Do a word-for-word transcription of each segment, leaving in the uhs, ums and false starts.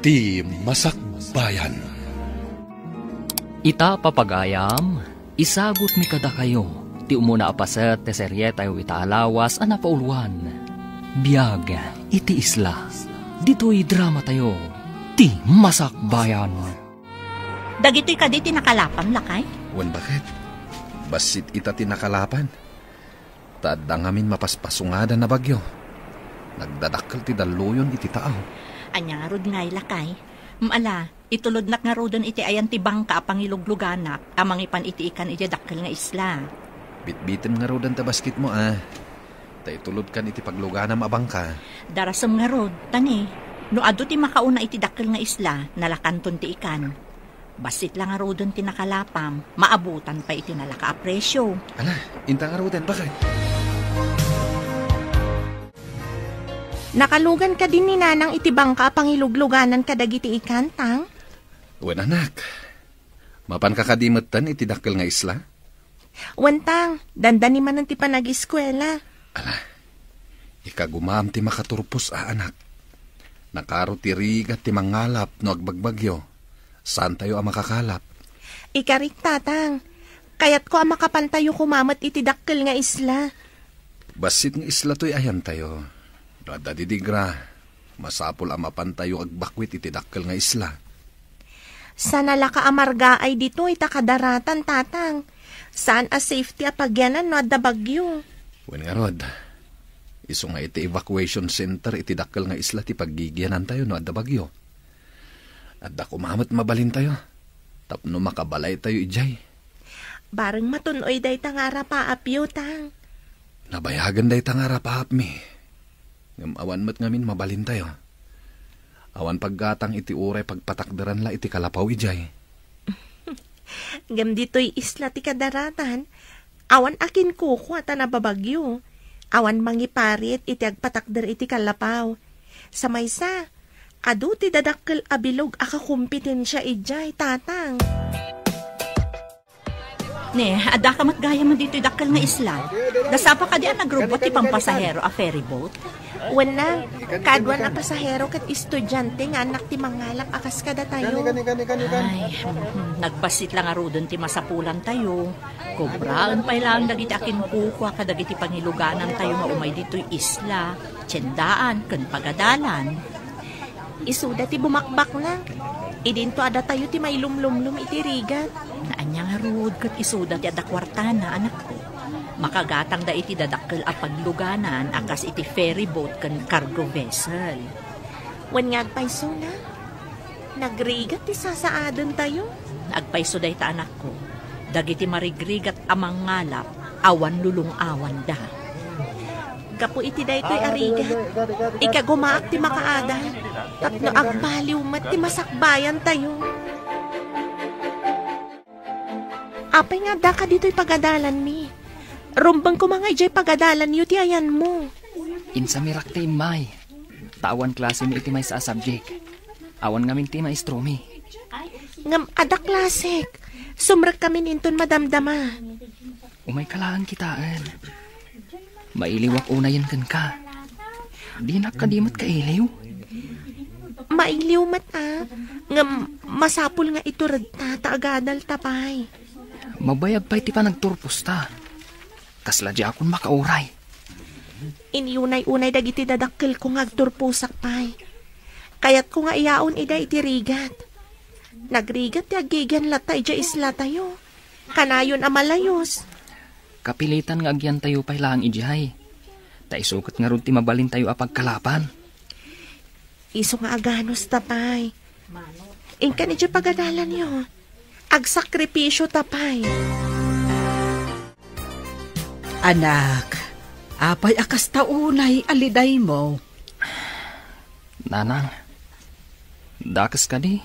Ti Masakbayan. Ita, papagayam, isagutmi kadakayo ti umuna a paset ti serietayo ita a lawas a napauloan, Biag iti Isla. Ditoy dramatayo, Ti Masakbayan. Dagitoy kadi ti nakalapam, lakay? Wen, baket. Bassit ita ti nakalapan. Ta adda ngamin mapaspasungadan a bagyo. Nagdadakkel ti dalluyon iti taaw. Ania ngarud ngay, lakay? Ala, itulodnak ngaruden iti ayan ti bangka a pangilugluganak a mangipan iti ikan idiay dakkel nga isla. Bitbitem ngaruden ta basketmo, a. Ta itulodkan iti pagluganam a bangka. Darasem ngarud, ta ni, no adu ti makauna iti dakkel nga isla, nalakanton ti ikan. Bassit la ngaruden ti nakalapam, maabutan pay iti nalaka a presio. Ala, inta ngaruden, baket. Nakalugan kadi ni Nanang iti bangka a pangilugluganan kadagiti ikan, Tang? Wen, anak. Mapanka kadi metten iti dakkel nga isla? Wen, Tang, dandani manen ti panag-eskuela. Ala, ikagumaam ti makaturpos a anak. Nakaro ti rigat ti mangalap no agbagbagyo. Saantayo a makakalap. Ikarik, Tatang. Kayatko a makapantayo koma met iti dakkel nga isla. Bassit nga isla toy ayantayo. No adda didigra, masapul a mapantayo agbakwit iti dakkel nga isla. Saan a laka a margaay ditoy ta kadaratan, Tatang. Saan a safety a pagyanan no adda bagyo. Wen ngarud, isu nga iti evacuation center iti dakkel nga isla ti paggigianantayo no adda bagyo. Adda koma met mabalintayo tapno makabalaytayo idiay. Bareng matun-oy dayta nga arapaapyo, Tang. Nabayagen dayta nga arapaapmi. Ngem awan met ngamin mabalintayo. Awan paggatang iti uray pagpatakderan la iti kalapaw idiay. Ngem ditoy isla ti kadaratan, awan a kinkukua ta nababagyo. Awan mangiparit iti agpatakder iti kalapaw. Sa maysa, adu ti dadakkel a bilog a kakompetensia idiay, Tatang. Ne, adda ka met gayam ditoy dakkel nga isla. Dasapa kadi a nagrubbuat ti pampasahero a ferry boat? Wen, Nang, kaaduan a pasahero ket estudiante nga annak ti mangalap a kas kadatayo. Ay, mhm, nagbassit la ngaruden ti masapulantayo. Kobraen pay laeng dagiti a kinkukua kadagiti pangiluganantayo nga umay ditoy isla, tiendaan, ken pagadalan. Isuda ti bumakbakna. Idinto a datayo ti mailumlumlom iti rigat. Ania ngarud ket isuda ti adda kuartana, anakko. Makagatangda iti dadakkel a pagluganan a kas iti ferry boat ken cargo vessel. Wen nga agpaysona, nagrigat ti sasaadentayo. Agpayso dayta, anakko. Dagiti marigrigat a mangalap, awan lulong-awanda. Gapu iti daytoy a rigat, ikagumaak ti makaadal tapno agbaliw met ti masakbayantayo. Apay nga addaka ditoy pagadalanmi? Rumbeng koma nga idiay pagadalanyo ti ayanmo. Insamirak ti immay, ta awan klasemi iti maysa a subject. Awan ngamin ti maestromi. Ngem adda klasek. Sumrekkamin inton madamdama. Umayka laeng kitaen. Mailiwak unayen kenka. Dinak kadi met kailiw? Mailiw met a. Ngem masapul nga ituredta ta agadalta pay. Mabayag pay ti panagturposta. Kasla diakon makauray. Inyunay-unay dagiti dadakkelko nga agturposak pay. Kayatko nga iyaon ida iti rigat. Nagrigat ti aggigian latta idiay islatayo. Kanayon a malayos. Kapilitan nga agyantayo pay laeng idiay. Ta isu ket ngarud ti mabalintayo a pagkalapan. Isu nga aganusta pay. Inkan idiay pagadalanyo. Agsakripisyota pay. Anak, apay a kasta unay a lidaymo? Nanang, dakes kadi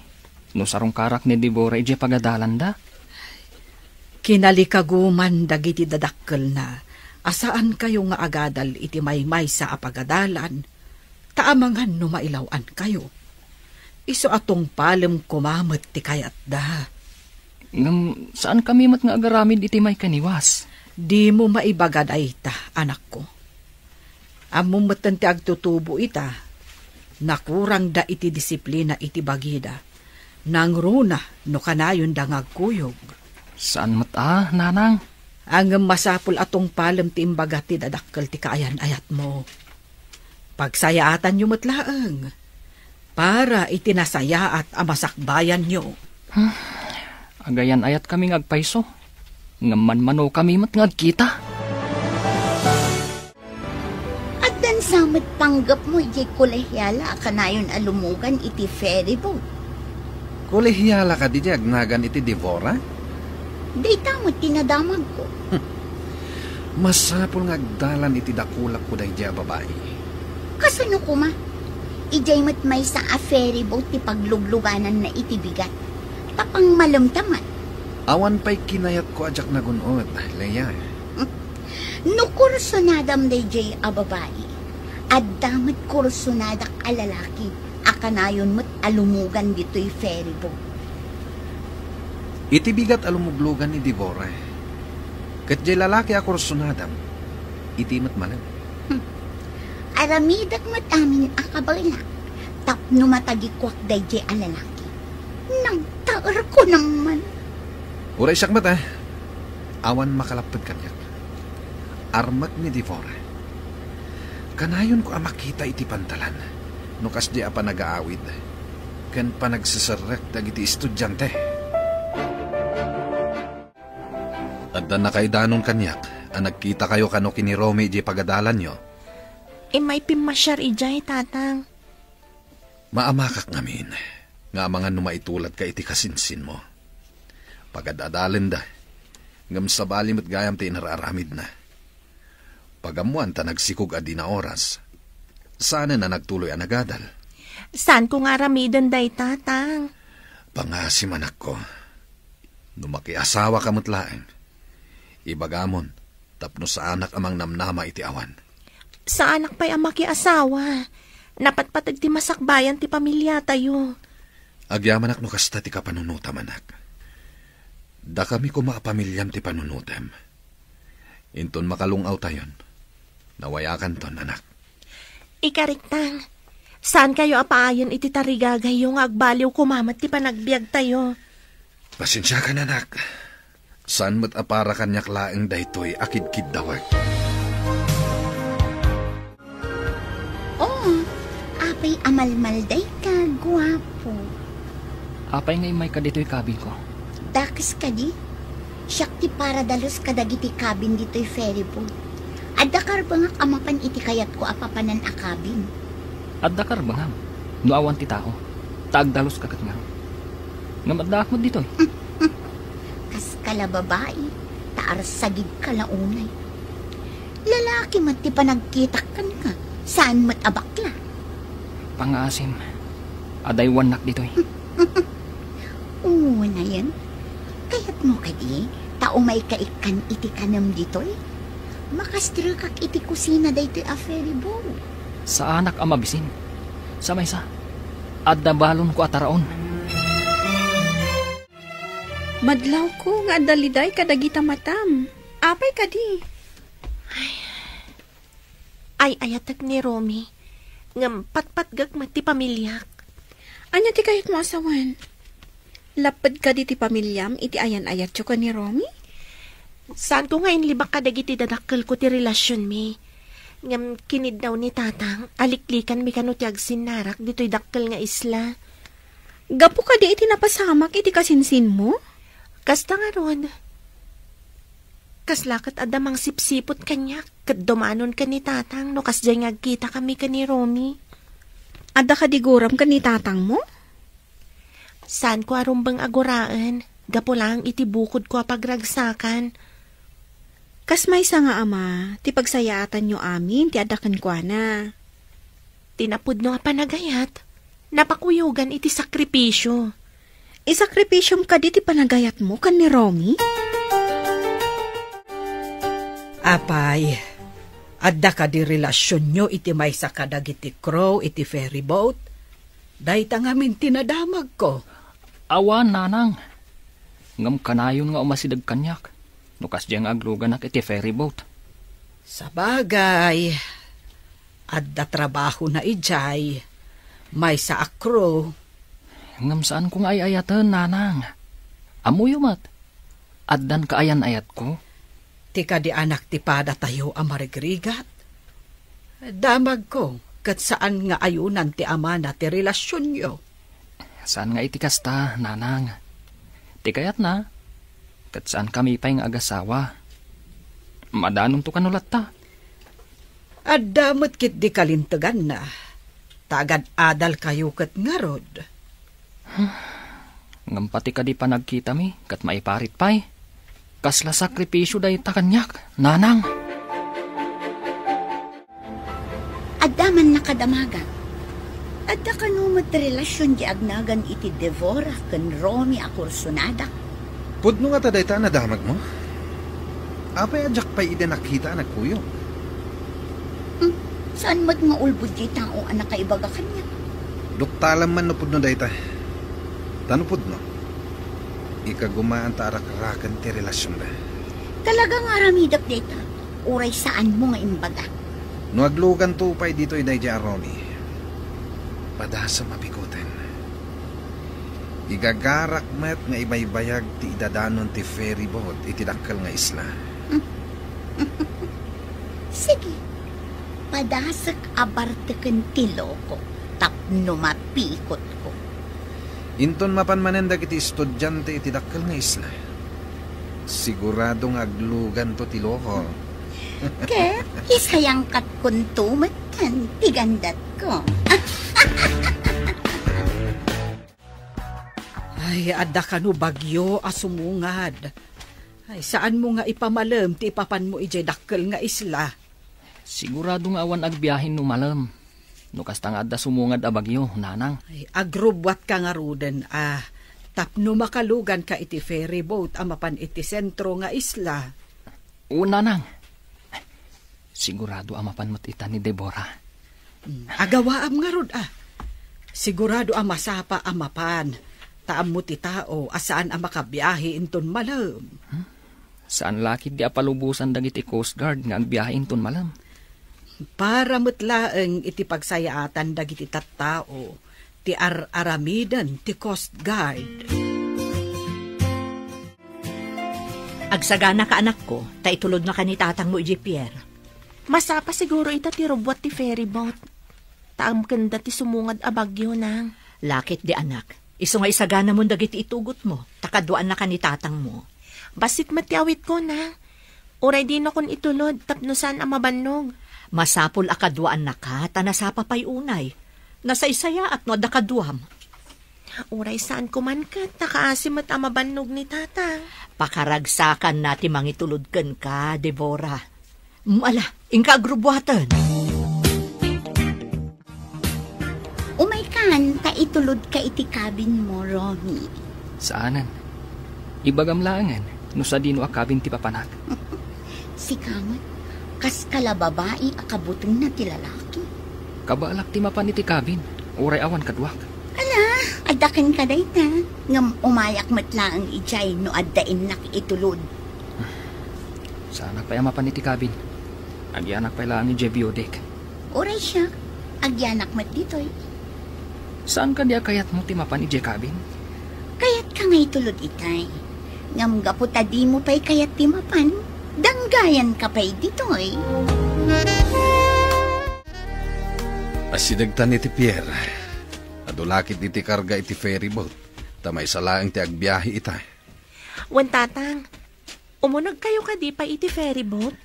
no sarungkarak ni Deborah idiay pagadalanda? Kinalikaguman dagiti dadakkelna a saankayo nga agadal iti maymaysa a pagadalan, ta amangan no mailaw-ankayo. Isu a tungpalem koma met ti kayatda. Ngem saankami met nga agaramid iti maikaniwas. Dimo maibaga dayta, anakko. Ammom metten ti agtutubo ita. Nakurangda iti disiplina iti bagida. Nangruna no kanayonda nga agkuyog. Saan met a, nanang. Ngem masapul a tungpalem ti imbaga ti dadakkel ti kaayan-ayatmo. Pagsayaatanyo met laeng para iti nasayaat a masakbayanyo. Hmm. Agayan-ayatkami nga agpayso, ngem manmanokami met nga agkita. Addan sa met panggepmo idiay kolehiala a kanayon a lumugan iti ferry boat. Kolehiala kadi ti agnagan iti Devora? Dayta met ti nadamagko. Masapul nga agdalan iti dakulakko daydiay a babai. Kasano koma? Idiay met maysa a ferry boat ti pagluglugananna iti bigat. Ta pangmalemta met. Awan pay kinayatko a diak nagun-od, Lea. No kursunadam daydiay a babai, adda met kursunadak a lalaki a kanayon met a lumugan ditoy ferry boat. Iti bigat a lumuglugan ni Devora, ket diay lalaki a kursunadam, iti met malem. Hmm. Aramidek met amin a kabaelak tapno matagikuak daydiay a lalaki. Nagtaerko naman. Uray siak met, a. Awan makalapped kaniak. Armek ni Devora. Kanayonko a makita iti pantalan no kasdi a panagaawid ken panagseserrek dagiti estudiante. Adda nakaidanon kaniak a nagkitakayo kano ken ni Romy idiay pagadalanyo. Immay pimmasiar idiay, Tatang. Maamakak ngamin nga amangan no maituladka iti kasinsinmo. Pagad-adalenda, ngem sabali met gayam ti inar-aramidna. Pagammoan ta nagsikog a dina oras. Saanen a nagtuloy a nagadal. Saanko nga aramiden dayta, Tang. Pangaasim, anakko. No makiasawaka met laeng, ibagamon tapno saanak a mangnamnama iti awan. Saanak pay a makiasawa. Napatpateg ti masakbayan ti pamiliatayo. Agyamanak no kasta ti kapanunotam, anak. Dakami koma a pamiliam ti panunotem. Inton makalung-awtayon, nawayakanton, anak. Ikarik, Tang, saankayo a paayen iti tarigagayyo nga agbaliw koma met ti panagbiagtayo. Pasensiakan, anak. Saan met a para kaniak laeng daytoy a kidkiddawek. Oo, apay a malmaldayka, guapo. Apay nga immayka ditoy kabinko? Dakes kadi? Siak ti paradalus kadagiti kabin ditoy ferry boat. Adda karbengak a mapan iti kayatko a papanan a kabin. Adda karbengam no awan ti tao, ta agdaluska ket ngarud. Ngem addaak met ditoy. Kaska la babai, ta arsagidka la unay. Lalaki met ti panagkitak kenka, saan met a bakla. Pangaasim, adaywannak ditoy. Unayen, kayatmo kadi ta umayka ikkan iti kanem ditoy? Makastrekak iti kusina daytoy a ferry boat. Saanak a mabisin. Sa maysa, adda balonko a taraon. Madlawko nga adda liday kadagita matam. Apay kadi? Ay, ay-ayatek ni Romy. Ngem patpatgek met ti pamiliak. Ania ti kayatmo a sawen? Lapped kadi ti pamiliam iti ayan-ayatyo ken ni Romy? Saanko nga inlibak kadagiti dadakkelko ti relasionmi. Ngem kiniddaw ni Tatang, aliklikanmi kano ti agsinnarak ditoy dakkel nga isla. Gapu kadi iti napasamak iti kasinsinmo? Kasta ngarud. Kasla ket adda mangsipsiput kaniak, ket dumanon ken ni Tatang no kasdiay nga agkitakami ken ni Romy. Adda kadi guram ken ni Tatangmo? Saanko a rumbeng a guraen, gapu laeng iti bukodko a pagragsakan. Kas maysa nga ama, ti pagsayaatanyo amin ti adda kenkuana. Ti napudno a panagayat, napakuyogan iti sakripisio. Isakripisiom kadi ti panagayatmo ken ni Romy? Apay, adda kadi relasionyo iti maysa kadagiti crew iti ferry boat? Dayta ngamin ti nadamagko. Awan, nanang. Ngem kanayon nga umasideg kaniak no kasdiay nga agluganak iti ferry boat. Sabagay, adda trabahona idiay. maysa a crew. Ngem saanko nga ay-ayaten, nanang. Ammoyo met, addan kaayan-ayatko. Ti kadi anak ti padatayo a marigrigat. Damagko, ket saan nga ayunan ti amana ti relasionyo. Saan nga iti kasta, nanang. Ti kayatna, ket saankami pay nga agasawa. Madanonto kano latta. Adda met ketdi kalinteganna, ta agad-adalkayo ket ngarud. Ngem pati kadi panagkitami ket maiparit pay. Kasla sakripisio dayta kaniak, nanang. Adda man nakadamagak. Adda kano met relasion ti agnagan iti Devora ken Romy a kursunada? Pudno ngata dayta a nadamagmo? Apay a diak pay idi nakita a nagkuyog? Hmm, saan met nga ulbod diay tao a nakaibaga kaniak? Duktalam man no pudno dayta. Ta no pudno, ikagumaan ta arakraken ti relasionda. Talaga nga aramidek dayta, uray saanmo nga imbaga. No agluganto pay ditoy daydiay a Romy, padasem a biguten. Igagarak met nga ibaybayag ti idadanon ti ferry boat iti dakkel nga isla. Sige, padasek a barteken ti loko tapno mapikotko. Inton mapan manen dagiti estudiante iti dakkel nga isla, sigurado nga agluganto ti loko. Ket isayangkatkonto metten ti gandatko. Ay, adda kano bagyo a sumungad. Ay, saanmo nga ipamalem ti ipapanmo idiay dakkel nga isla? Sigurado nga awan agbiahe no malem. No kasta nga adda sumungad a bagyo, nanang. Ay, agrubbuatka ngaruden a tapno makaluganka iti ferry boat a mapan iti sentro nga isla. O, nanang. Sigurado a mapan met ita ni Deborah. Hmm, agawaam ngarud, a. Sigurado a masapa a mapan, ta ammo ti tao a saan a makabiahe inton malem. Hmm? Saan la ketdi a palubosan dagiti Coast Guard nga agbiahe inton malem. Para met laeng iti pagsayaatan dagiti tattao ti ar-aramiden ti Coast Guard. Agsaganaka, anakko, ta itulodnaka ni tatangmo idiay pier. Masapa siguro ita ti rubbuat ti ferry boat. Ta amkenda ti sumungad a bagyo, nang. La ketdi, anak. Isu nga isaganamon dagiti itugotmo, ta kaduaannaka ni tatangmo. Bassit met ti awitko, nang. Uray dinakon itulod tapno saan a mabannog. Masapul a kaduaannaka, ta nasapa pay unay. Nasaysayaat no adda kaduam. Uray saanko man ket, ta kaasi met a mabannog ni tatang. Pakaragsakanna ti mangitulod kenka, Deborah. Mm, ala, inka agrubbuaten. Umaykan, ta itulodka iti cabinmo, Romy. Saanen. Ibagam laengen no sadino a cabin ti papanak. Sika met, kas kala babai a kabutengna ti lalaki. Kabaalak ti mapan iti cabin, uray awan kaduak. Ala, adda kenka dayta, ngem umayak met laeng idiay no adda innak itulod. Saanak pay a mapan iti cabin. Agyanak pay laeng idiay view deck. Uray siak, agyanak met ditoy. Saan kadi a kayatmo ti mapan idiay cabin? Kayatka nga itulod itay. Ngem gapu ta dimo pay kayat ti mapan, danggayanka pay ditoy. Asidegtan iti pier. Adu la ketdi ti karga iti ferry boat, ta maysa laeng ti agbiahe itay. Wen, tatang, umunegkayo kadi pay iti ferry boat?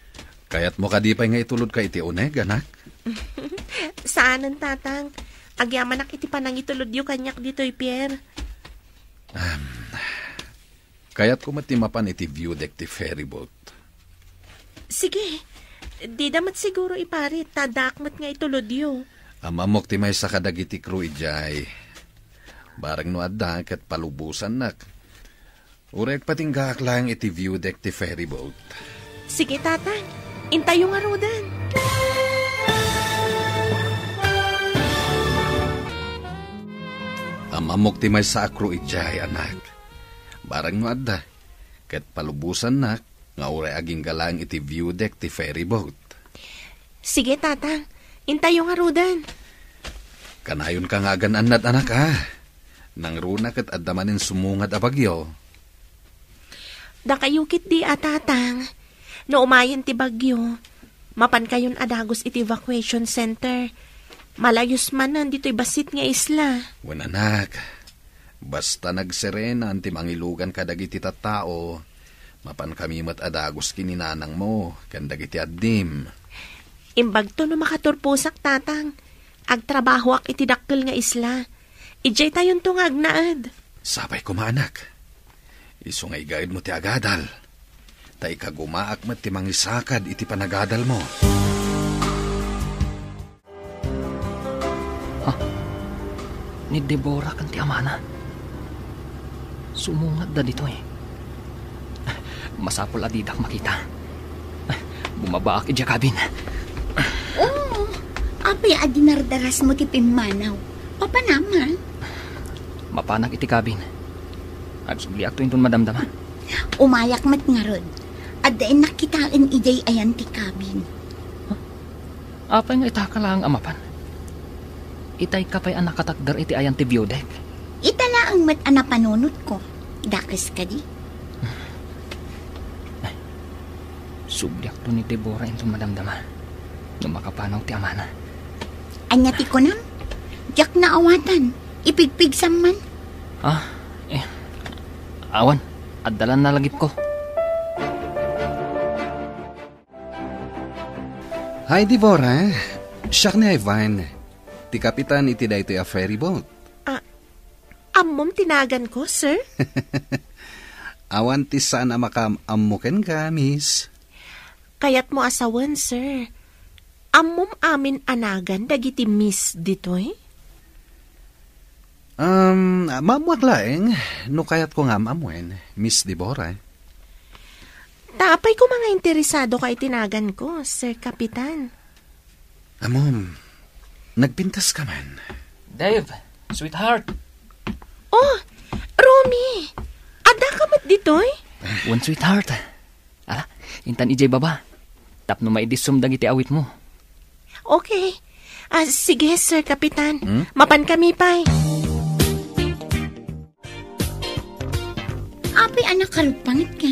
Kayatmo kadi pay nga itulodka iti uneg, anak? Saanen, tatang. Agyamanak iti panangitulodyo kaniak ditoy pier. Am, kayatko met ti mapan iti view deck ti ferry boat. Sige. Dida met siguro iparit, ta addaak met nga itulodyo. Am-ammok ti maysa kadagiti crew idiay. Bareng no adda, ket palubosannak. Uray agpatinggaak laeng iti view deck ti ferry boat. Sige, tatang. Intayo ngaruden. Am-ammok ti maysa a crew idiay, anak. Bareng no adda, ket palubosannak nga uray agingga laeng iti view deck ti ferry boat. Sige, tatang. Intayo ngaruden. Kanayonka nga agan-annad, anak, a? Nangruna ket adda manen sumungad a bagyo. Dakayo ketdi a, Tatang. No umayen ti bagyo, mapankayon a dagus iti evacuation center. Malayus manen ditoy bassit nga isla. Wen, anak. Basta nagserenan ti mangilugan kadagiti tattao, mapankami met a dagus ken ni nanangmo ken dagiti addim. Imbagto no makaturposak, Tatang. Agtrabahoak iti dakkel nga isla. Idiaytayonto nga agnaed. Sapay koma, anak. Isu nga igaedmo ti agadal. Ta ikagumaak met ti mangisakad iti panagadalmo. Ha? Ni Deborah ken ti amana? Sumungadda ditoy. Masapul a didak makita. Bumabaak idiay cabin. Oh, apay a dinardarasmo ti pimmanaw? Papanam, ha? Mapanak iti cabin. Agsubliakto inton madamdama. Umayak met ngarud. Adda innak kitaen idiay ayan ti cabin. Apay nga itaka laeng a mapan? Itayka pay a nakatakder iti ayan ti view deck? Ita laeng met a napanunotko. Dakes kadi? Ay, subliakto ni Deborah inton madamdama no makapanaw ti amana. Ania ti kunam? Diak naawatan. Ipigpigsam man. Ah, eh, awan. Adda la nalagipko. Hi, Deborah. Siak ni Ivan, ti kapitan iti daytoy a ferry boat. Ah, ammom ti naganko, sir? Awan ti saan a makaam-ammo kenka, miss. Kayatmo a sawen, sir. Ammom amin a nagan dagiti miss ditoy? Um, maammoak laeng no kayatko nga am-ammoen, Miss Deborah. Ta apay koma nga interesadoka iti naganko, Sir Kapitan? Ammom, nagpintas ka man. Dave, sweetheart. Oh, Romy! Adda ka met ditoy? Wen, sweetheart. Ala, intan idiay baba. Tapno maidissom dagiti awitmo. Okay. Ah, sige, Sir Kapitan. Hmm? Mapan kami pay. Apay a nakaruppanget ka?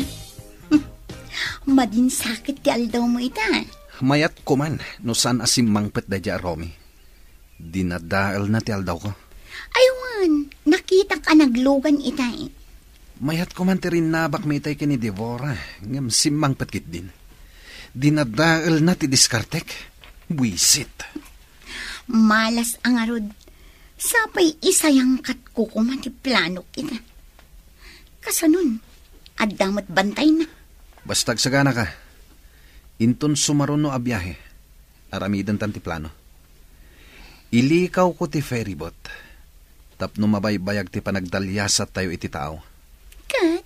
Madin sakit ti aldawmo ita. Mayat koman no saan a simmangpet daydiay a Romy. Dinadaelna ti aldawko. Ay wen, nakitak a naglugan itay. Mayat koman ti rinnabakmi itay ken ni Deborah, ngem simmangpet ketdin. Dinadaelna ti diskartek. Buisit. Malas a ngarud. Sapay isayangkatko koma ti planok ita. Kasanon, adda met bantayna. Basta agsaganaka. Inton sumaruno a biahe, aramidentan ti plano. Ilikawko ti ferryboat tapno mabaybayag ti panagdaliasattayo iti tao. Ket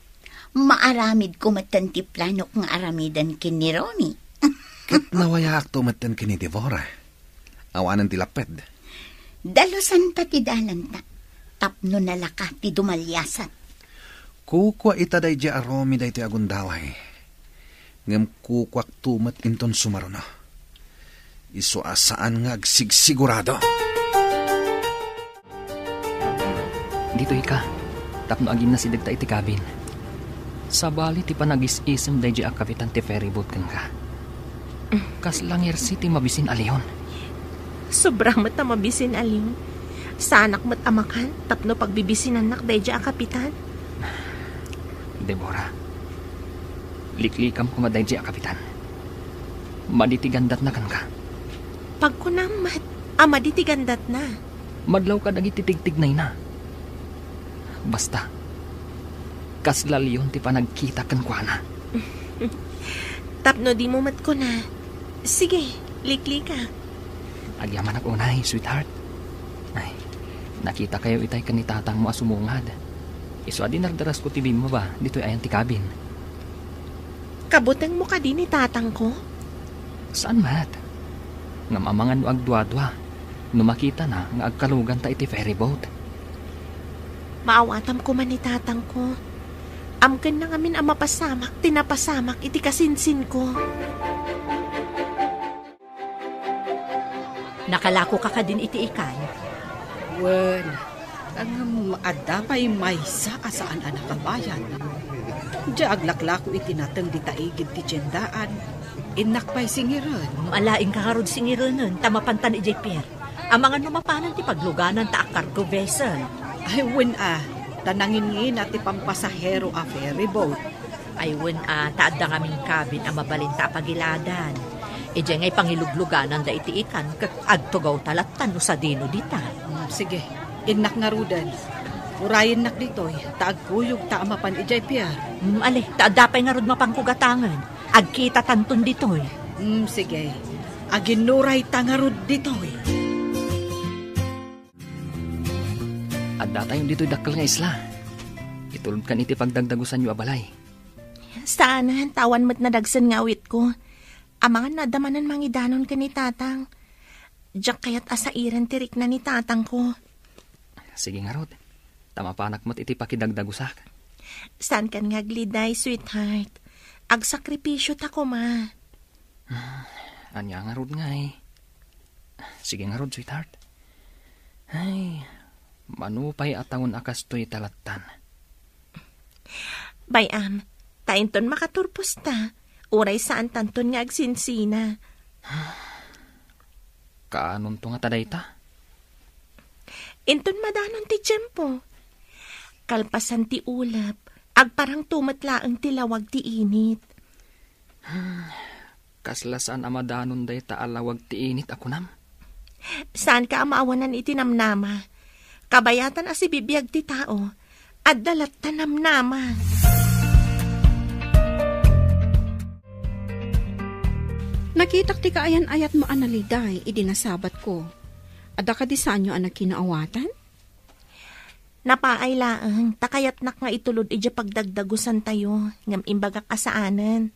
maaramidko metten ti planok nga aramiden ken ni Romy. Ket nawayaakto metten ken ni Deborah. Awanen ti lapped. Dalusanta ti dalanta tapno nalaka ti dumaliasat. Kukua ita daydiay a Romy daytoy a gundaway. Ngem kukuakto met inton sumaruno. Isu a saan nga agsigsigurado. Ditoyka, tapno aginnasidegta iti cabin. Sabali ti panagis-isem daydiay a kapitan ti ferryboat kenka. Kasla ngersi ti mabisin a leon. Sobra met a mabisin a leon. Saanak met a makan tapno pagbibisinannak daydiay a kapitan. Deborah, liklikam koma daydiay a kapitan. Madi ti gandatna kenka. Pagkunam met a madi ti gandatna. Madlaw kadagiti tigtignayna. Basta, kasla leon ti panagkita kenkuana. Tapno dimo met kuna, sige, liklika. Agyamanak unay, sweetheart. Ay, nakitakayo itay ken ni tatangmo a sumungad. Isu a dinardarasko ti bimmaba ditoy ayan ti cabin. Kabutengmo kadi ni tatangko? Saan met. Ngem amangan no agduadua no makitana nga agkaluganta iti ferryboat. Maawatam koma ni tatangko. Amkenna ngamin a mapasamak ti napasamak iti kasinsinko. Nakalakoka kadin iti ikan? Wen, ngem adda pay maysa a saan a nakabayad. Diay aglaklako iti nateng dita igid ti tiendaan, innak pay singiren. Alaenka ngarud singirenen, ta mapantan idiay pier. Amangan no mapanan ti pagluganan ta a cargo vessel. Ay, wen a, ta nanginngina ti pampasahero a ferry boat. Ay, wen a, ta adda ngamin cabin a mabalinta a pagiladan. Idiay nga ipangiluglugananda iti ikan, ket agtugawta lattan no sadino dita. Mm, sige, innak ngaruden. Urayennak ditoy, ta agkuyogta a mapan idiay pier. Mm, ale, ta adda pay ngarud mapanko gatangen. Agkitatanton ditoy. Mm, sige. Aginnurayta ngarud ditoy. Addatayon ditoy dakkel nga isla. Itulodkan iti pagdagdagusanyo a balay. Saanen, ta awan met nadagsen nga awitko. Amangan no adda manen mangidanon ken ni tatang. Diak kayat a sairen ti rikna ni tatangko. Sige ngarud, ta mapanak met iti pakidagdagusak. Saankan nga agliday, sweetheart. Agsakripisyo ta koma. Hmm, ania ngarud ngay? Sige ngarud, sweetheart. Ay, mano pay a tawen a kastoy ta lattan. Bay-am, ta inton makaturposta, uray saantanton nga agsinsina. Kaanonto ngata dayta? Inton madanon ti tiempo. Kalpasan ti ulep, agparangto met laeng ti lawag ti init. Hmm, kasla saan a madanon dayta a lawag ti init a kunam? Saanka a maawanan iti namnama. Kabayatan a sibibiag ti tao, adda latta namnama. Nakitak ti kaayan-ayatmo a naliday idi nasabatko. Adda kadi saanyo a nakinaawatan? Napaay laeng, ta kayatnak nga itulod idiay pagdagdagusantayo, ngem imbagak a saanen.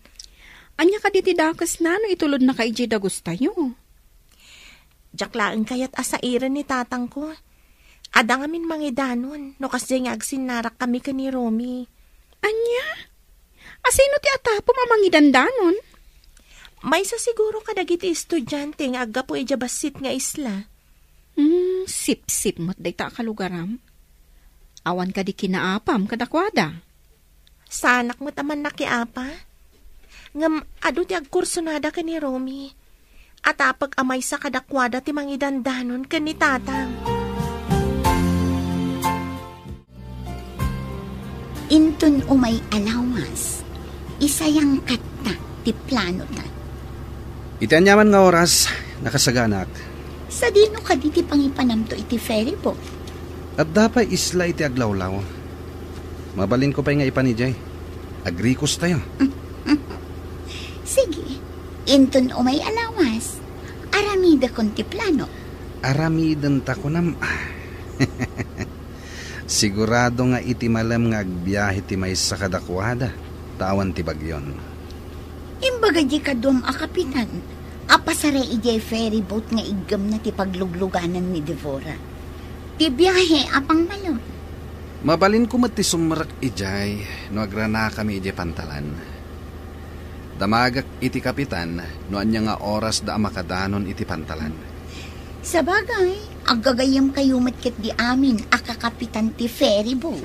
Ania kadi ti dakesna no itulodnaka idiay dagustayo? Diak laeng kayat a sairen ni tatangko. Adda ngamin mangidanon no kasdiay nga agsinnarakkami ken ni Romy. Ania? Asino ti atapom a mangidandanon? Maysa siguro kadagiti estudiante nga aggapu idiay bassit nga isla. Hmm, sipsip met dayta a kalugaram. Awan kadi kinaapam kadakuada? Saanak met a mannakiapa. Ngem adu ti agkursonada ken ni Romy. Atapek a maysa kadakuada ti mangidandanon ken ni tatang. Inton umay a lawas, isayangkatta ti planota. Iti aniaman nga oras, nakasaganak. Sadino kadi ti pangipanamto iti ferry boat? Adda pay isla iti aglawlaw. Mabalinko pay nga ipan idiay. Agrikostayo. Sige, inton umay a lawas, aramidekon ti plano. Aramidenta kunam. Sigurado nga iti malem nga agbiahe ti maysa kadakuada, ta awan ti bagyon. Imbaga di kaduam a kapitan a pasaray idiay ferry boat nga iggemna ti paglugluganan ni Devora. Ti biahe a pangmalem. Mabalinko met ti sumrek idiay no agranakami idiay pantalan. Damagek iti kapitan no ania nga oras da a makadanon iti pantalan. Sabagay, aggagayyemkayo met ketdi amin a kakapitan ti ferry boat.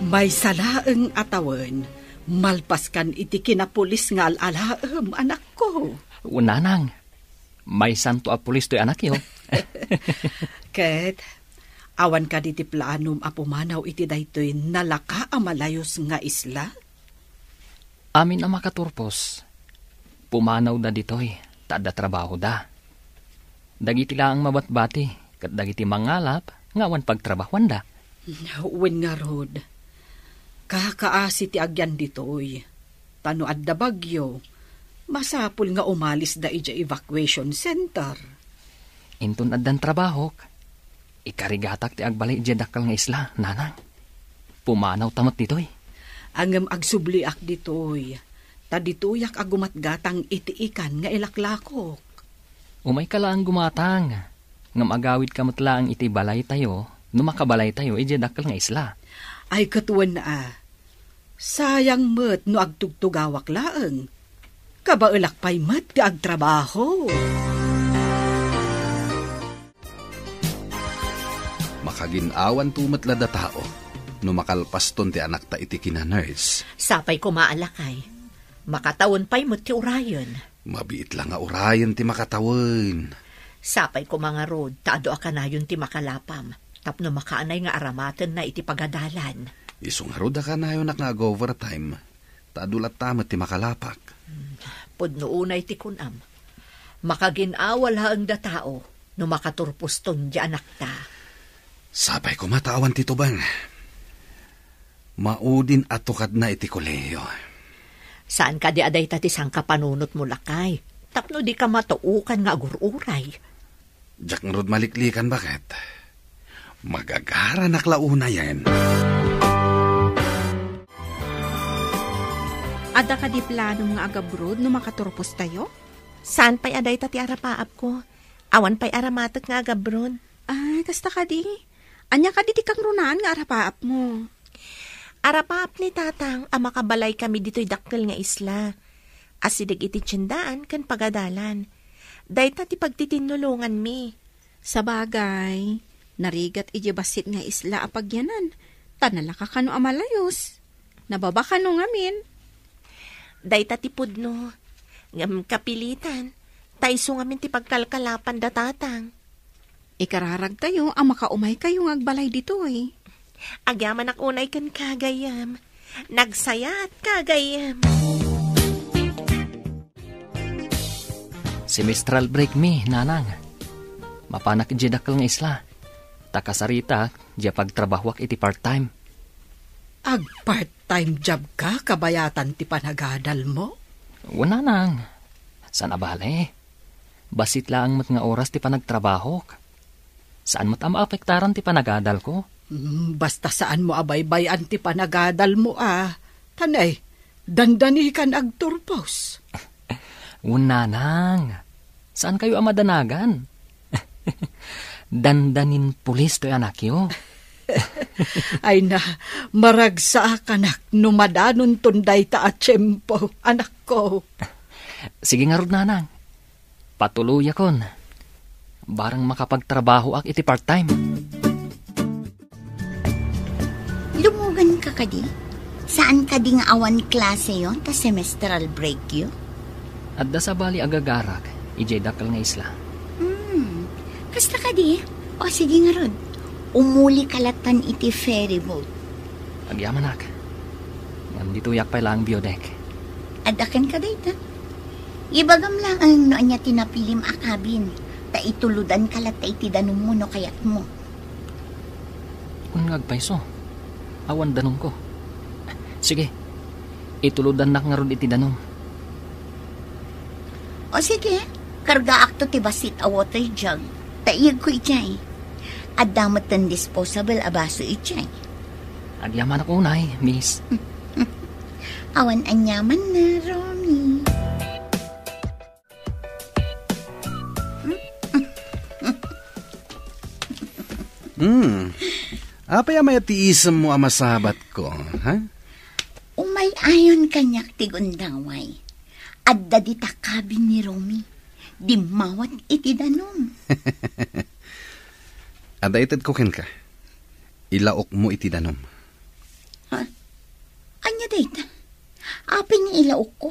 Maysa laeng a tawen, malpaskan iti kinapulis nga al-alaem, anakko. Nanang, maysanto a pulis toy anakyo. Ket, awan kadi ti planom a pumanaw iti daytoy nalaka a malayus nga isla? Amin a makaturpos, pumanawda ditoy, ta adda trabahoda. Dagiti laeng mabatbati, ket dagiti mangalap nga awan pagtrabahuanda. Wen ngarud, kakaasi ti agyan ditoy. Ta no adda bagyo, masapul nga umalisda idiay evacuation center. Inton addan trabahok, ikarigatak ti agbalay idiay dakkel nga isla, nanang. Pumanawta met ditoy. Ngem agsubliak ditoy, ta ditoyak a gumatgatang iti ikan nga ilaklakok. Umayka laeng gumatang, ngem agawidka met laeng iti balaytayo, no makabalaytayo idiay dakkel nga isla. Ay, ket wen a, sayang met no agtugtugawak laeng. Kabaelak pay met ti agtrabaho. Makagin-awanto met la datao no makalpaston ti anakta iti kina-nurse. Sapay koma a lakay. Makatawen pay met ti urayen. Mabiit la nga urayen ti makatawen. Sapay koma ngarud ta adu a kanayon ti makalapam tapno makaanay nga aramatenna iti pagadalan. Isu ngarud a kanayonak nga ag-overtime ta adu latta met ti makalapak. Hmm, pudno unay ti kunam. Makagin-awa laeng datao no makaturposton ti anakta. Sapay koma ta awan ti tubeng. Maudin a tukadna iti kolehiyo. Saan kadi a dayta ti sangkapanunotmo, lakay? Tapno dika matuokan nga agur-uray. Diak ngarud maliklikan, baket. Magagaranak la unayen. Adda kadi planom nga agabroad no makaturpostayo? Saan pay a dayta ti arapaapko? Awan pay aramatek nga agabroad. Ay, kasta kadi? Ania kadi ti kangrunaan nga arapaapmo? Arapaap ni Tatang a makabalaykami ditoy dakkel nga isla. Asideg iti tiendaan ken pagadalan. Dayta ti pagtitinnulonganmi. Sabagay, narigat idiay bassit nga isla a pagyanan, ta nalaka kano a malayus. Nababa kano ngamin. Dayta ti pudno. Ngem kapilitan, ta isu ngamin ti pagkalkalapan da Tatang. Ikararagtayo a makaumaykayo nga agbalay ditoy. Agyamanak unay kenka, gayyem. Nagsayaat ka, gayyem. Semestral break mi, nanang. Mapanak idiay dakkel nga isla. Ta kasaritak, diay pagtrabahoak iti part-time. Ag-part-time job ka, kabayatan ti panagadalmo? Wen, nanang. Saan a bale. Bassit laeng met nga oras ti panagtrabahok. Saan met a maapektaran ti panagadalko. Hmm, basta saanmo a baybay-an ti panagadalmo a. Tanay, dandanikan agturpos. Wen, nanang. Saankayo a madanagan. Dandanin pulis toy anakyo. Ay na, maragsakanak no madanonton dayta a tiempo, anakko. Sige ngarud, nanang. Patuloyakon. Barang makapagtrabahoak iti part-time. Lumugan ka kadi? Saan kadi nga awan klaseyo ta semestral breakyo? Adda sabali agagarak idiay dakkel nga isla. Hmm. Kasta kadi? O, sige ngarud. Umuli ka latan iti ferry boat. Agyamanak. Ngem ditoyak pay laeng view deck. Adda kenka dayta? Ibagam laeng no ania ti napilim a cabin, ta itulodanka latta iti danummo no kayatmo. Wen nga agpayso. Awan danumko. Sige. Itulodannak ngarud iti danum. O sige, kargaakto ti bassit a water jug. Ta iyegko idiay. Adda metten disposable a baso idiay. Agyamanak unay, miss. Awan aniamanna, Romy. Hmm. Apay a mayat ti isemmo a masabatko, ha? Umay-ayon kaniak ti gundaway. Adda dita cabin ni Romy. Dimmawat iti danum. Adda itedko kenka. Ilaokmo iti danum. Ha? Ania dayta? Apay nga ilaokko?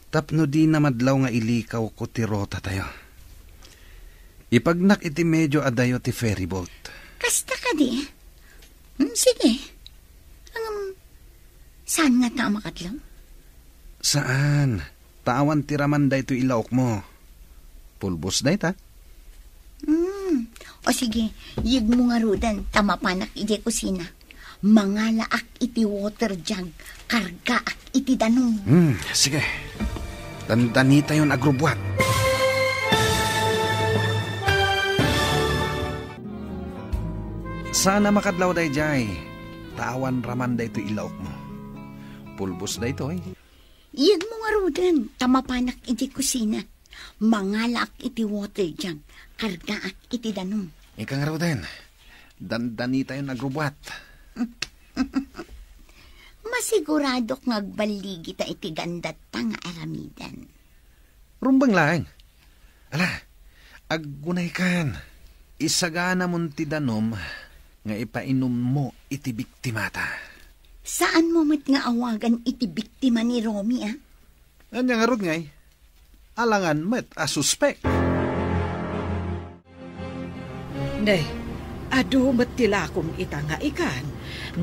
Tapno dina madlaw nga ilikawko ti rotatayo. Ipagnak iti medio adayo ti ferryboat. Kasta kadi? Hmm, sige. Ngem, saan ngata a makadlaw? Saan. Ta awan ti raman daytoy ilaokmo. Pulbos dayta. Hmm. O sige, iyegmo ngaruden ta mapanak idiay kusina. Mangalaak iti water jug, kargaak iti danum. Hmm, sige. Dandanitayon agrubuat. Saan a makadlaw daydiay, ta awan raman daytoy ilaokmo. Pulbos daytoy. Iyegmo ngaruden, ta mapanak idiay kusina. Mangalaak iti water jug, kargaak iti danum. Ika ngaruden, dandanitayon agrubuat. Masiguradok nga agballigita iti gandatta nga aramiden. Rumbeng laeng. Ala, aggunaykan. Isaganamon ti danum, nga ipainummo iti biktimata. Saanmo met nga awagan iti biktima ni Romy, a? Ania ngarud ngay? Alangan met a suspek. Ne, adu met ti lakom ita nga ikan.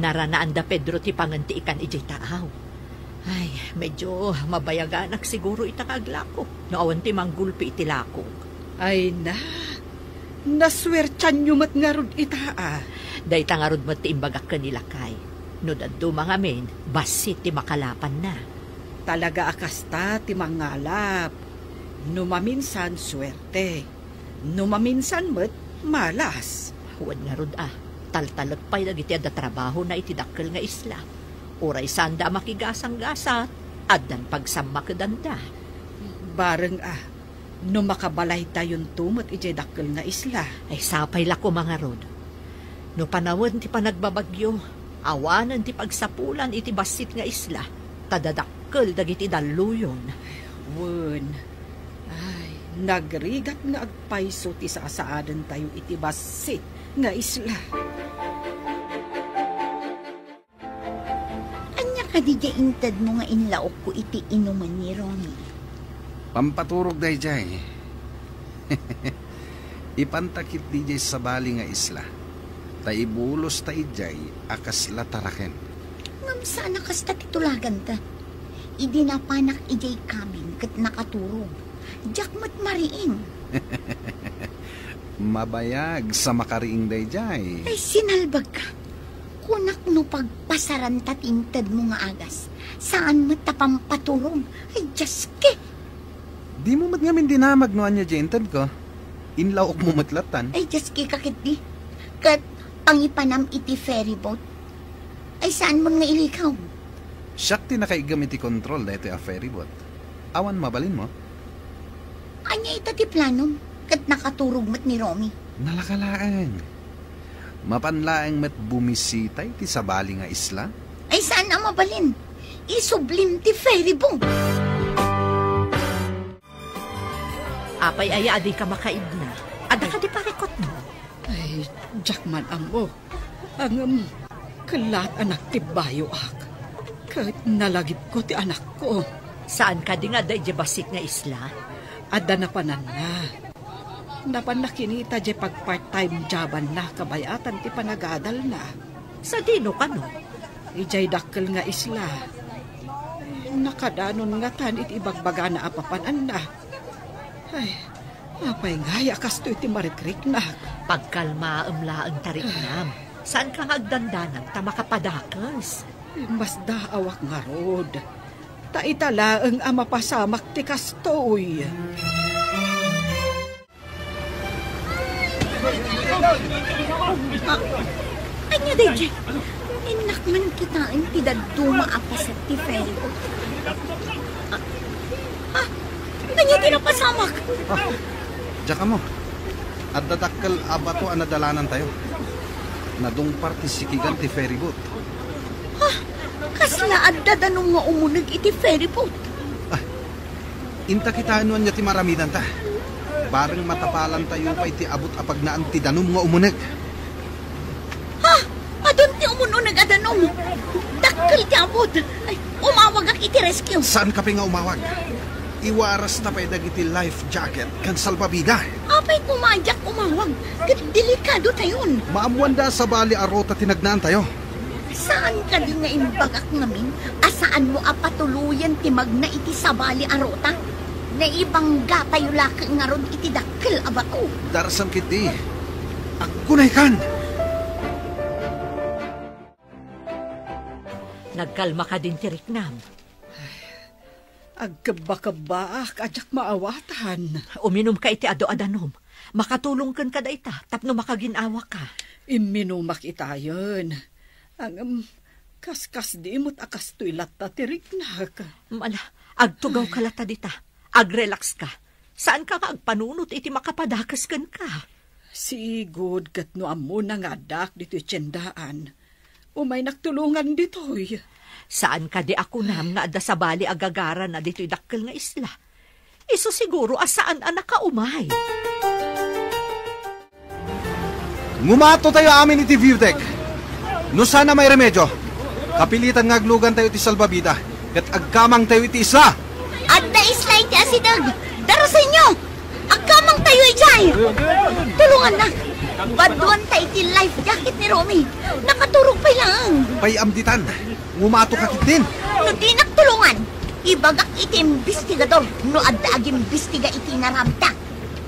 Naranaan da Pedro ti pangen ti ikan idiay taaw. Ay, medyo mabayaganak siguro ita nga aglako no awan ti manggulpi iti lakok. Ay na, nasuertianyo met ngarud ita, a. Dayta ngarud met ti imbagak ken ni lakay. No dadduma ngamin, bassit ti makalapanna. Talaga a kasta ti mangalap. No maminsan, suerte. No maminsan met, malas. Wen ngarud a, taltalek pay dagiti adda trabahona iti dakkel nga isla. Uray saanda a makigasanggasat, addan pagsammakedanda. Bareng a, no makabalaytayonto met idiay dakkel nga isla. Ay, sapay la koma ngarud. No panawen ti panagbabagyo, awanen ti pagsapulan iti bassit nga isla, ta dadakkel dagiti dalluyon. Wen, ay, nagrigat nga agpayso ti sasaadentayo iti bassit nga isla. Ania kadi diay intedmo nga inlaokko iti inumen ni Romy? Pampaturog daydiay. Ipanta ketdi diay sabali nga isla, ta ibulosta idiay a kasla taraken. Ngem saan a kasta ti tulaganta. Idi napanak idiay cabin ket nakaturog, diak met mariing. Mabayag sa makariing daydiay. Ay, sinalbagka. Kunak no pagpasaranta ti intedmo nga agas, saan met ta pampaturog. Ay, Dios ki! Dimo met ngamin dinamag no ania diay intedko. Inlaokmo met lattan. Ay, Dios ki, ka ketdi. Ket pangipanam iti ferry boat. Ay, saanmon nga ilikaw? Siak ti nakaiggem iti kontrol daytoy a ferry boat. Awan mabalinmo? Ania ita ti planom? Ket nakaturog met ni Romy. Nalaka laeng. Mapan laeng met bumisita iti sabali nga isla? Ay, saan a mabalin. Isublim ti ferry boat. Apay aya a dika makaibna? Adda kadi parikutmo? Ay, diak man ammo. Ngem, kellaat a nagtibbayoak. Ket nalagipko ti anakko. Saan kadi nga adda idiay bassit nga isla? Adda napananna. Napanna kinita diay pag-part-time jobanna kabayatan ti panagadalna. Sadino kano? Idiay dakkel nga isla. Nakadanon ngatan iti ibagbagana a papananna. Ay, apay ngay a kastoy ti marikriknak? Pagkalmaem laeng, tariknam. Saanka nga agdandanag ta makapadakes? Masdaawak ngarud. Ta ita laeng a mapasamak ti kastoy. Ah, ania daydiay? Innak man kitaen ti dadduma a paset ti ferry boat. Ah, ah, ania ti napasamak? Ah, diak ammo. Adda dakkel a bato a nadalanantayo. Nadungpar ti sikigan ti ferry boat. Ah, kasla adda danum nga umuneg iti ferry boat? Ah, inta kitaen no ania ti maramidanta. Bareng matapalantayo pay ti abut a pagnaan ti danum nga umuneg. Ha? Adun ti umun-uneg a danum. Dakkel ti abut. Ay, umawagak iti rescue. Saanka pay nga umawag. Iwarasta pay dagiti life jacket ken salbabida. Apay koma a diak umawag? Ket delikadotayon. Maammoanda a sabali a ruta ti nagnaantayo. Saan kadi nga imbagak ngamin a saanmo a patuloyen ti magna iti sabali a ruta? Naibanggatayo laeng ngarud iti dakkel a bato. Darasam ketdi. Aggunaykan! Nagkalma kadin ti riknam? Agkebbakebbaak a diak maawatan. Uminumka iti adu a danum. Makatulongken ka dayta tapno makagin-awaka. Imminumak itayen. Ngem, kaskasdi met a kastoy latta ti riknak. Ala, agtugawka latta dita. Agrelaxka. Saanka nga agpanunot iti makapadakes kenka. Sigud ket no ammona nga addaak ditoy tiendaan, umaynak tulongan ditoy. Saan kadi a kunam nga adda sabali a gagarana ditoy dakkel nga isla? Isu siguro a saan a nakaumay. Ngumato tayo amin iti view deck. No saan a mairemedio, kapilitan nga aglugan tayo iti salbabida ket agkamang tayo iti isla. Adda isla iti asideg. Darasenyo! Agkamang tayo idiay! Tulongannak! Baduanta iti life jacket ni Romy. Nakaturog pay laeng. Pay-am ditan. Ngumato ka ketdin. No dinak tulongan, ibagak iti imbestigador no adda agimbestiga iti inaramidta.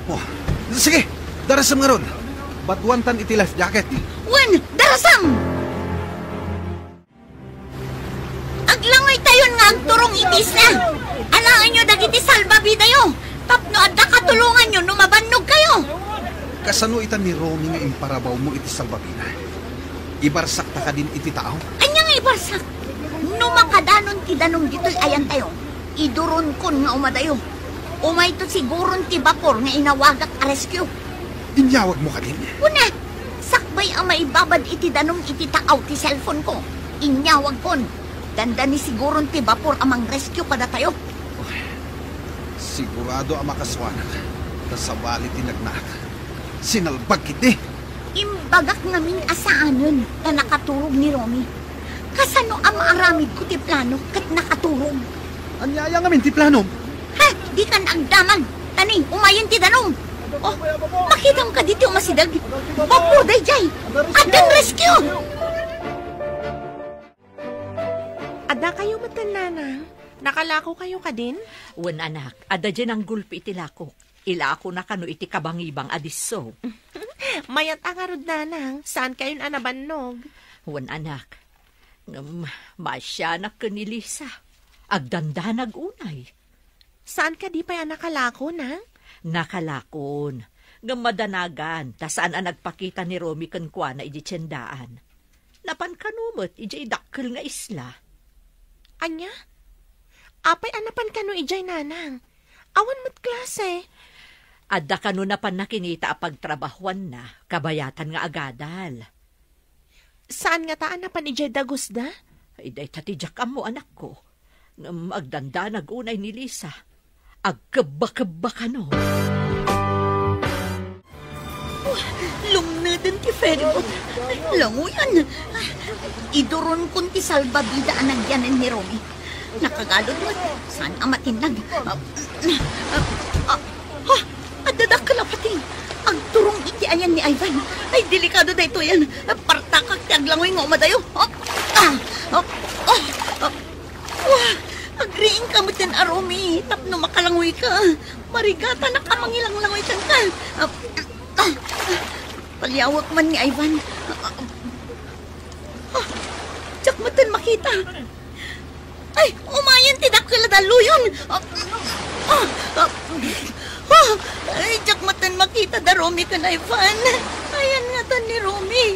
Oh, sige, darasem ngarud. Baduantan iti life jacket. Wen, darasem! Aglangoytayon nga agturong iti isla. Alaenyo dagiti salbabidayo tapno adda katulonganyo no mabannogkayo. Kasano ita ni Romy nga imparabawmo iti salbabida? Ibarsakta kadin iti tao? Ania nga ibarsak? No makadanon ti danum ditoy ayantayo, iduronkon nga umadayo. Umayto siguron ti bapor nga inawagak a rescue. Inyawagmo kadin? Kuna, sakbay a maibabad iti danum iti taaw ti cellphone ko, inyawagkon. Dandani siguron ti bapor a mangrescue kadatayo. Sigurado a makasuanak, ta sabali ti nagnaak. Sinalbag ketdi. Imbagak ngamin a saanen ta nakaturog ni Romy. Kasano a maaramidko ti plano ket nakaturog? Ania aya ngamin ti planom? Ha? Dikan agdamag. Tani, umayen ti danum. Oh, makitam kadi ti umasideg? Bapor daydiay. Addan rescue! Addakayo metten, nanang? Nakalakokayo kadin? Wen, anak, adda diay nanggulpi iti lakok. Ilakona kano iti kabangibang a disso. Mayat a ngarud, nanang, saankayon a nabannog. Wen, anak, ngem maasianak ken ni Lisa. Agdandanag unay. Saan kadi pay a nakalako, nang? Nakalakon. Ngem madanagan, ta saan a nagpakita ni Romy kenkuana idiay tiendaan. Napan kano met idiay dakkel nga isla. Ania? Apay a napan kano idiay, nanang? Awan met klase. Adda kano napan nakinita a pagtrabahuanna, kabayatan nga agadal. Saan ngata a napan idiay dagusda? Ay, dayta ti diak ammo, anakko. Ngem agdandanag unay ni Lisa. Agkebba-kebba kano. Oh, lumneden ti ferryboat. Ay, languyan. Iduronkon ti salbabida a nagyanen ni Romy. Nakagalud met. Saan a matinnag? Ah, ah, ah, ah, adda dakkel a pating. Agturong iti ayan ni Ivan. Ay, delikado daytoyen. Partakak ti aglangoy nga umadayo. Ah, ah, ah, ah, ah. Wah! Agriingka metten a Romy tapno makalangoyka. Marigatanak a mangilanglangoy kenka. Ah, ah, ah. Paliawek man ni Ivan. Ah, ah, ah. Diak metten makita. Ay, umayen ti dakkel a dalluyon. Ah, ah, ah. Ah, ay, diak metten makita da Romy ken Ivan. Ayan ngatan ni Romy.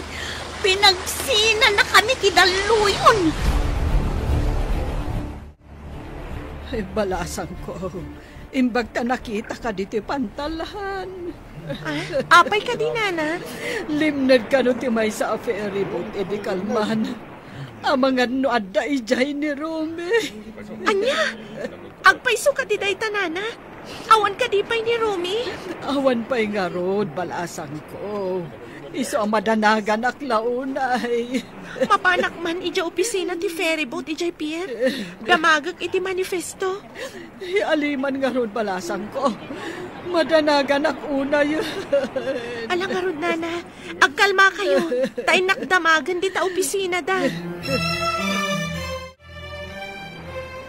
Pinagsinanakami ti dalluyon. Ay, balasangko. Imbag ta nakitaka ditoy pantalan. Ah, apay kadi, nana? Limned kano ti maysa a ferryboat idi kalman. Amangan no adda idiay ni Romy. Ania? Agpayso kadi dayta, nana? Awan kadi pay ni Romy? Awan pay ngarud, balasangko. Isu a madanaganak la unay. Mapanak man idiay opisina ti ferryboat idiay pier. Damagek iti manifesto. Aliman ngarud, balasangko. Madanaganak unay. Ala ngarud, nana. Agkalmakayo. Ta innak damagen dita opisinada.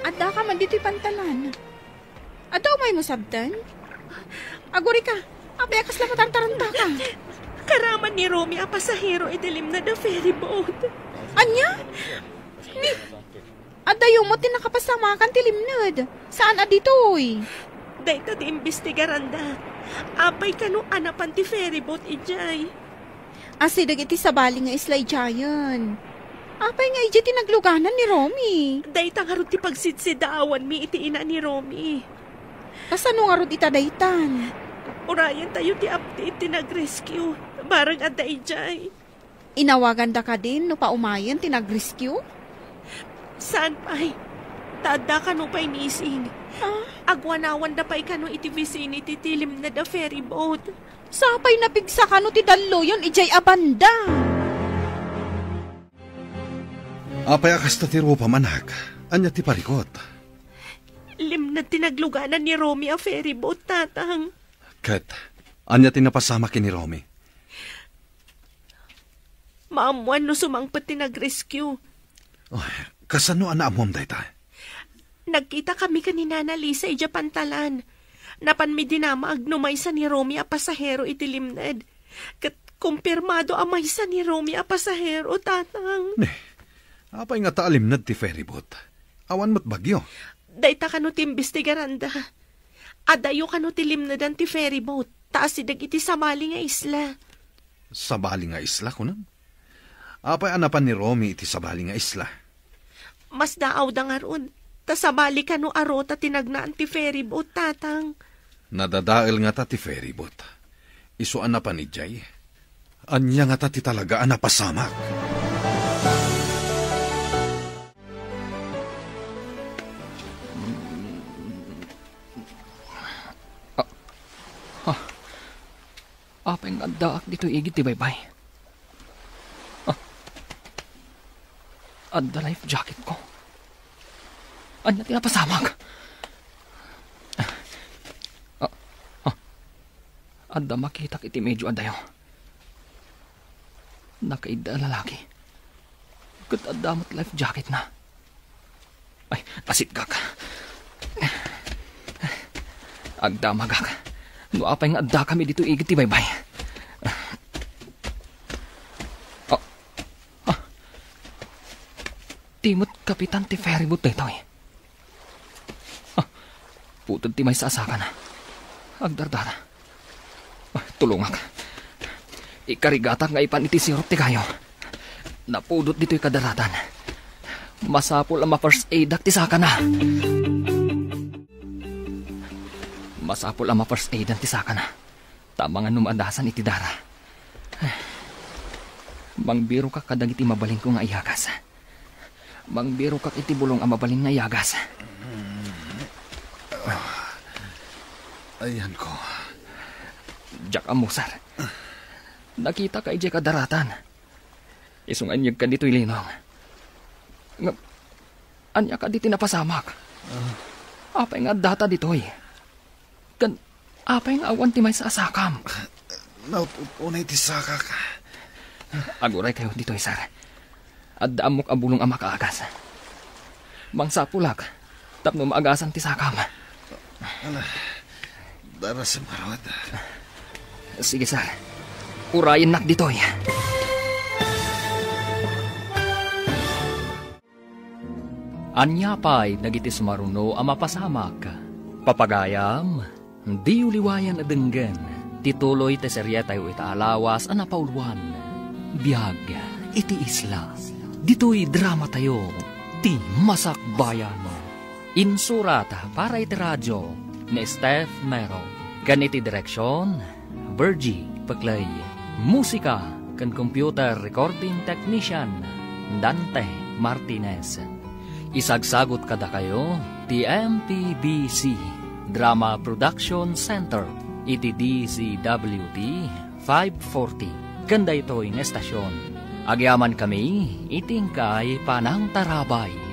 Addaka man ditoy pantalan. Adda umaymo sabten? Agurika, apay a kasla matartarantaka? Karaman ni Romy a pasahero iti limned a ferryboat. Ania? Ni, addayo met ti nakapasamakan ti limned. Saan a ditoy? Dayta ti imbestigaranda. Apay kano a napan ti ferryboat idiay? Asideg iti sabali nga isla idiayen. Apay nga idiay ti nagluganan ni Romy? Dayta ngarud ti pagsidsidaawanmi iti ina ni Romy. Kasano ngarud ita daytan? Urayentayo ti update ti nag-rescue. Bareng adda idiay. Inawaganda kadin no paumayen ti nag-rescue? Saan pay. Ta adda kano pay missing. Ah? Agwanawanda pay kano iti vicinity ti limned a ferryboat. Sapay napigsa kano ti dalloyon idiay a banda. Apay a kasta ti rupam, anak? Ania ti parikut? Limned ti nagluganan ni Romy a ferry boat, Tatang. Ket ania ti napasamak ken ni Romy? Maammoan no sumangpet ti nag-rescue. Ay, kasano a naammoam dayta? Nagkitakami ken ni Nana Lisa idiay pantalan. Napanmi dinamag no maysa ni Romy a pasahero iti limned. Ket kumpirmado a maysa ni Romy a pasahero, Tatang. Ne, apay ngata a limned ti ferry boat? Awan met bagyo. Dayta kano ti imbestigaranda. Adayo kano ti limnedan ti ferry boat, ta asideg iti sabali nga isla. Sabali nga isla, kunam? Apay a napan ni Romy iti sabali nga isla? Masdaawda ngarud, ta sabali kano a ruta ti nagnaan ti ferry boat, Tatang. Nadadael ngata ti ferry boat. Isu a napan idiay. Ania ngata ti talaga a napasamak? Ah, ah. Apay nga addaak ditoy igid ti baybay? Ah. Adda life jacket ko. Ania ti napasamak? Ah, ah. Adda makitak iti medyo adayo. Nakaidda a lalaki. Ket adda met life jacketna. Ay, asitgak. Agdamagak. No apay nga addakami ditoy igid ti baybay. Ah, ah. Ti met kapitan ti ferry boat daytoy. Ah, puted ti maysa a sakana. Agdardara. Ah, tulongak. Ikarigatak nga ipan iti sirup ti kayo. Napudot ditoy kadaratan. Masapul a ma-first aidak ti sakana. Masapul a ma-first aidan ti sakana. Ta amangan no maadasan iti dara. Mangbirokak kadagiti mabalinko nga iyagas. Mangbirokak iti bulong a mabalin nga iyagas. Ayanko. Diak ammo, sir. Nakitaka idiay kadaratan. Isu nga inyegka ditoy linong. Ngem, ania kadi ti napasamak? Apay nga addata ditoy? Ken apay nga awan ti maysa a sakam? Naut-ut unay ti sakak. Aguray kayo ditoy, sir. Adda ammok a bulong a makaagas. Mangsapulak tapno maagasan ti sakam. Ala, darasem ngarud. Sige, sir. Urayennak ditoy. Ania pay dagiti sumaruno a mapasamak? Papagayam, diyo liwayan a denggen ti tuloy ti serietayo ita a lawas a napauluan, Biag iti Isla. Ditoy dramatayo, Ti Masakbayan. Insurat para iti radio ni Steph Mero. Ken iti direksion, Virgie Peclay. Musika ken computer recording technician, Dante Martinez. Isagsagut kadakayo ti M P B C Drama Production Center iti D Z W T five forty. Ken daytoy nga estasion, agyamankami iti inkay panangtarabay.